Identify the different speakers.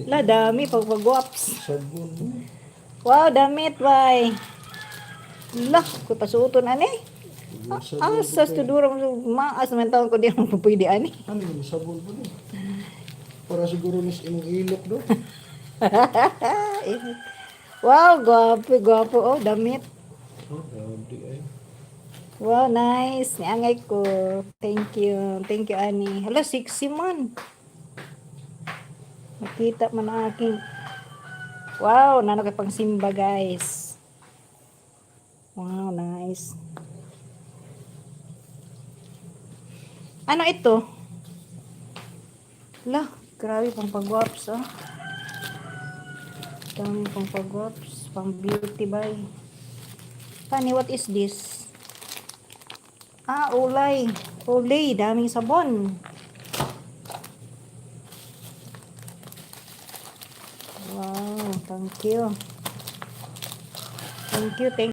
Speaker 1: La, dami pag pagwaps.
Speaker 2: Sabon mo.
Speaker 1: Wow, damit, bay. La, ko pasuoton ani.
Speaker 2: Sabon
Speaker 1: Ah, sa studura maas man taon ko di mo pwede ani.
Speaker 2: Ano yun? Sabon po ni. Para siguro nis imong ilok do.
Speaker 1: Wow, gwapo, gwapo. Oh, damit.
Speaker 2: Oh, grabe ay.
Speaker 1: Wow, nice. Niangay ko. Thank you. Thank you, Ani. Hala, sexy man. Nakita man ang aking. Wow, nano kay pangsimba, guys. Wow, nice. Ano ito? La, grabe pang pagwaps, oh. Dami pang pagwaps, pang beauty bay. Pani, what is this? Ah, ulay. Ulay, daming sabon. Wow, thank you. Thank you, thank